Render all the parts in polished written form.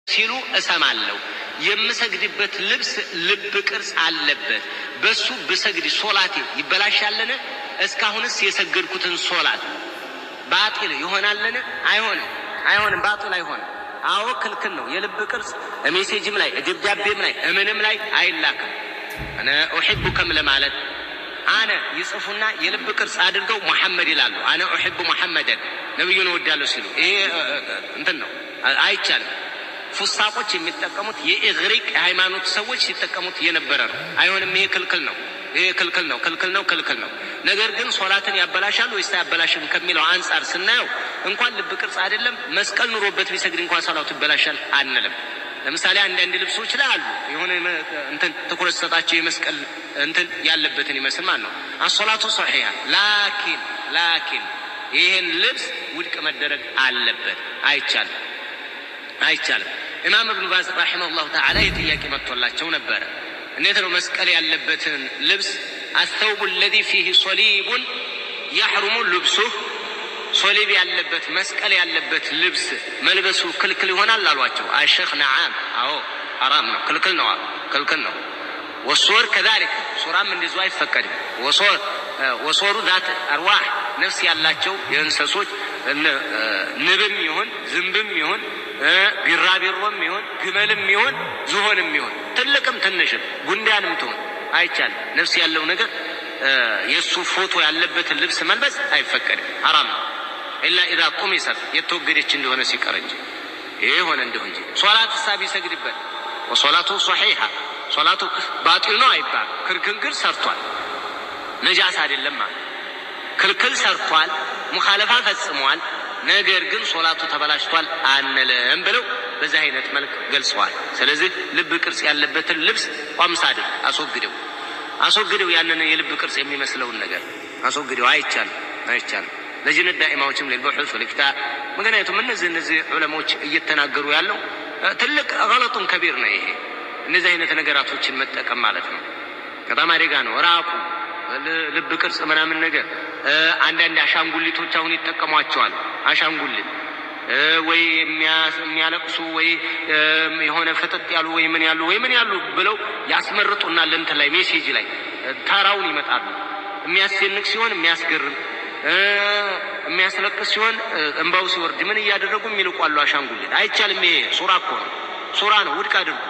ሲሉ እሰማለሁ። የምሰግድበት ልብስ ልብ ቅርጽ አለበት። በሱ ብሰግድ ሶላቴ ይበላሻልን? እስካሁንስ የሰገድኩትን ሶላት ባጢል ይሆናልን? አይሆንም፣ አይሆንም፣ ባጢል አይሆንም። አዎ፣ ክልክል ነው። የልብ ቅርጽ message ም ላይ፣ ደብዳቤም ላይ፣ እምንም ላይ አይላክም። أنا أحبك ም ለማለት أنا ይጽፉና የልብ ቅርጽ አድርገው ሙሐመድ ይላሉ። أنا أحب محمدا፣ ነቢዩን እወዳለሁ ሲሉ ይሄ እንትን ነው፣ አይቻልም። ፉሳቆች የሚጠቀሙት፣ የኢግሪቅ የሃይማኖት ሰዎች ሲጠቀሙት የነበረ ነው። አይሆንም። ይሄ ክልክል ነው። ይሄ ክልክል ነው፣ ክልክል ነው፣ ክልክል ነው። ነገር ግን ሶላትን ያበላሻል ወይስ አያበላሽም ከሚለው አንጻር ስናየው እንኳን ልብ ቅርጽ አይደለም መስቀል ኑሮበት ቢሰግድ እንኳን ሶላቱ ይበላሻል አንልም። ለምሳሌ አንዳንድ ልብሶች ላይ አሉ፣ የሆነ እንትን ትኩረት ሰጣቸው የመስቀል እንትን ያለበትን ይመስል ማለት ነው። الصلاة صحيحة፣ لكن ይህን ልብስ ውድቅ መደረግ አለበት። አይቻልም፣ አይቻልም። ኢማም እብኑ ባዝ رحمه الله تعالى የጥያቄ መጥቶላቸው ነበረ። እንዴት ነው መስቀል ያለበትን ልብስ፣ الثوب الذي فيه صليب يحرم لبسه፣ صليب ያለበት፣ መስቀል ያለበት ልብስ መልበሱ ክልክል ይሆናል አሏቸው። አሸኽ نعم፣ አዎ፣ ሐራም ነው፣ ክልክል ነው አሉ። ክልክል ነው። والصور كذلك፣ ሱራም እንደዚሁ አይፈቀድም። وصور ذات أرواح፣ ነፍስ ያላቸው የእንሰሶች፣ ንብም ይሁን፣ ዝንብም ይሁን፣ ቢራቢሮም ይሁን፣ ግመልም ይሁን፣ ዝሆንም ይሁን፣ ትልቅም ትንሽም ጉንዳንም ትሁን አይቻልም። ነፍስ ያለው ነገር የእሱ ፎቶ ያለበትን ልብስ መልበስ አይፈቀድም፣ ሐራም ነው። إلا إذا طمست፣ የተወገደች እንደሆነ ሲቀር እንጂ፣ ይሄ ሆነ እንደሁ እንጂ። ሶላት እሳ ቢሰግድበት وصلاته صحيحة፣ ሶላቱ ባጢል ነው አይባልም። ክልክል ግን ሰርቷል፣ ነጃስ አይደለም፣ ክልክል ሰርቷል፣ ሙኻለፋ ፈጽሟል። ነገር ግን ሶላቱ ተበላሽቷል አንልም ብለው በዚህ አይነት መልክ ገልጸዋል። ስለዚህ ልብ ቅርጽ ያለበትን ልብስ ቋምሳ አድርግ፣ አስወግደው፣ አስወግደው። ያንን የልብ ቅርጽ የሚመስለውን ነገር አስወግደው። አይቻልም፣ አይቻልም። لجنة ዳኢማዎችም للبحوث والإفتاء፣ ምክንያቱም እነዚህ ዑለሞች እየተናገሩ ያለው ትልቅ غلط كبير ነው። ይሄ እነዚህ አይነት ነገራቶችን መጠቀም ማለት ነው። በጣም አደጋ ነው። ራቁ። ልብ ቅርጽ ምናምን ነገር አንዳንድ አሻንጉሊቶች አሁን ይጠቀሟቸዋል። አሻንጉሊት ወይ የሚያለቅሱ ወይ የሆነ ፍጥጥ ያሉ ወይ ምን ያሉ ወይ ምን ያሉ ብለው ያስመርጡናል። እንትን ላይ፣ message ላይ ተራውን ይመጣሉ። የሚያስደንቅ ሲሆን የሚያስገርም፣ የሚያስለቅስ ሲሆን እንባው ሲወርድ ምን እያደረጉ የሚልቋሉ አሻንጉሊት። አይቻልም። ይሄ ሱራ እኮ ነው፣ ሱራ ነው። ውድቅ አድርጉ።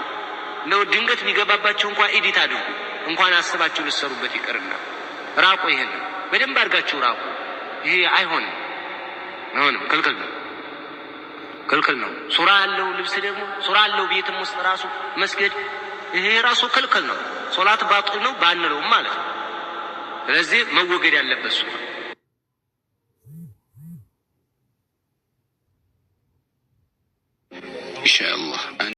እንደው ድንገት ቢገባባችሁ እንኳን edit አድርጉ። እንኳን አስባችሁ ልትሰሩበት ይቅርና ራቁ። ይሄን በደንብ አድርጋችሁ ራቁ። ይሄ አይሆንም፣ አይሆንም፣ ክልክል ነው፣ ክልክል ነው። ሱራ ያለው ልብስ ደግሞ ሱራ ያለው ቤትም ውስጥ ራሱ መስገድ ይሄ ራሱ ክልክል ነው። ሶላት ባጢል ነው ባንለውም ማለት ነው። ስለዚህ መወገድ ያለበት ሱራ ኢንሻአላህ።